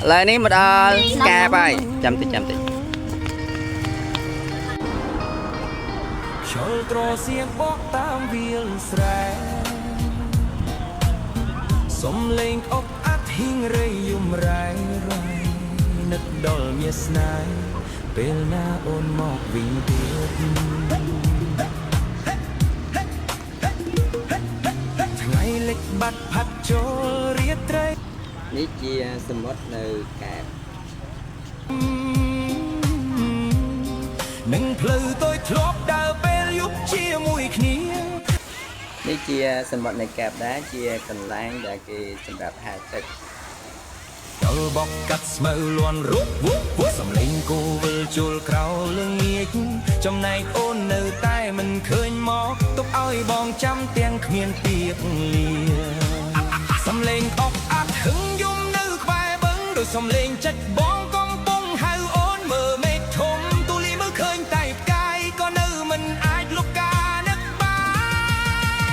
ឥឡូវនេះមកដល់កែបហើយចាំតិចចាំតិច ខ្យល់ត្រសៀងបក់តាមវាលស្រែសំលេងអុកអាត់ហ៊ីងរៃយំរ៉ៃរ៉ៃនឹកដល់មាសស្នេហ៍ពេលណាអូនមកវិញទៀតថ្ងៃលិចបាត់ផាត់ចូលរាត្រី នេះជាសមុទ្រនៅកែប នឹងផ្លូវតូចធ្លាប់ដើរពេលយប់ជាមួយគ្នា នេះជាសមុទ្រនៅកែបដែរជាកន្លែងដែលគេសម្រាប់ហែលទឹក ដល់បកកាត់ស្មៅលន់រុកវុកវុកសំលេងគោវិលជុលក្រោលងាចចំណែកអូននៅតែមិនឃើញមកទុកឲ្យបងចាំទាំងគ្មានទៀកលាសំលេងអុកអាត់ហឹងយំនៅក្បែរបឹងដោយសំលេងចិត្តបងកំពុងហៅអូនមើលមេឃធំទូលីមើលឃើញតែផ្កាយក៏នៅមិនអាចលុបការនឹកបា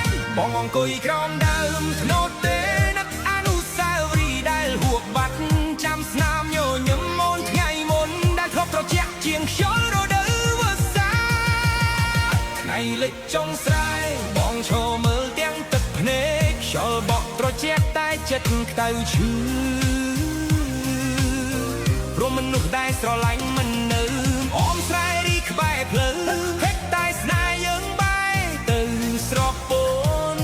នបងអង្គុយក្រោមដើមធ្នោតទេនឹកអនុស្សាវរីយ៍ដែលហួបបាត់ចាំស្នាមញញឹមអូនថ្ងៃមុនដែលធ្លាប់ត្រជាក់ជាងខ្យល់រដូវវស្សា ថ្ងៃលិចចុងស្រែបងឈរមើលទាំងទឹកភ្នែកខ្យល់បក់ត្រជាក់តែចិត្តក្តៅឈឺព្រោះមនុស្សដែលស្រឡាញ់មិននៅអមស្រែរីក្បែរផ្លូវហេតុតែស្នេហ៍យើងបែរទៅស្រពោន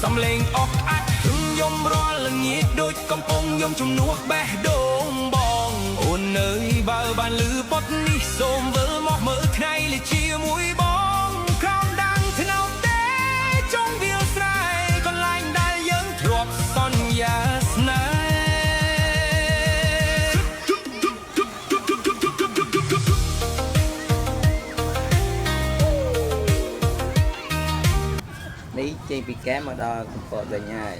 សំលេងអុកអាត់ហឹងយំរាល់ល្ងាចដូចកំពុងយំជំនួសបេះដូងបងអូនអើយបើបានលឺបទនេះសូមវិលមកមើលថ្ងៃលិចជាមួយបងក្រោមដាំងថ្នោតទេចុងវាលស្រែកន្លែងដែលយើងធ្លាប់សន្យាស្នេហ៍ នេះចេញពីកែបមកដល់កំពតវិញហើយ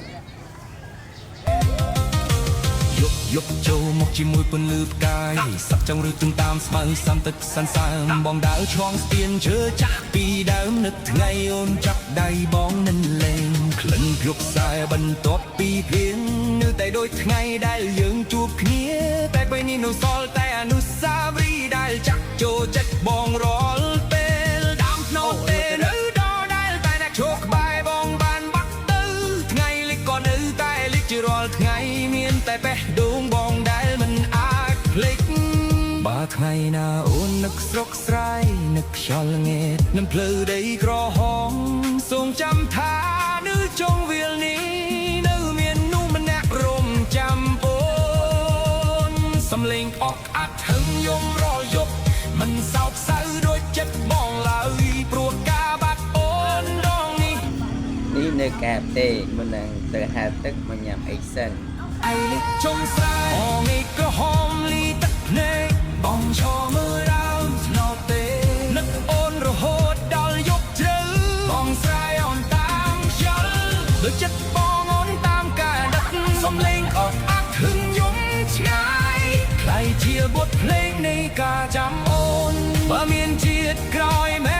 យប់យប់ចូលមកជាមួយពន្លឺផ្កាយសັບចង់ឬទឹងតាមស្មៅសាំទឹកសាន់សើមបងដើរឆ្លងស្ពានឈើចាស់ពីដើមនឹកថ្ងៃអូនចាប់ដៃបងនឹងលេងក្លិនភពខ្សែបន្ទាប់ពីភ្លៀងនៅតែដូចថ្ងៃដែលយើងជួបគ្នាតែពេលនេះនៅសល់តែអនុស្សាវរីយ៍ដែលចាក់ចូលចិត្តបងរាល់ពេលដើមធ្នោតទេនៅដដែលតែអ្នកឈរក្បែរបងបានបាត់ទៅថ្ងៃលិចក៏នៅតែលិចជារាល់ថ្ងៃមានតែបេះដូងបងដែលមិនអាចភ្លេចបើថ្ងៃណាអូននឹកស្រុកស្រែនឹកខ្យល់ងេតនឹងភ្លឺដីក្រហមសូមចាំថានៅចុងវាលនេះនៅមាននោះម្នាក់រំចាំអូនសំលេងអកអាត់ហឹងយំរាល់យប់មិនសោកសៅដូចចិត្តបងឡើយព្រោះការបាត់អូនដងនេះ នេះនៅកែបទេមុននឹងទៅហែលទឹកមកញ៉ាំអីសិន ឯលិចចុងស្រែងឯក្រហមលីទឹកភ្នែកបងឈរមើលដើមធ្នោតទេនឹកអូនរហូតដល់យប់ជ្រៅបងស្រែអូនតាមខ្យល់ដូចចិត្តបងអូនតាមការដឹកសំលេងអកអាក់ហឹងយំឆ្ងាយក្លាយជាបទភ្លេងនៃការចាំអូនបើមានជាតិក្រោយមែ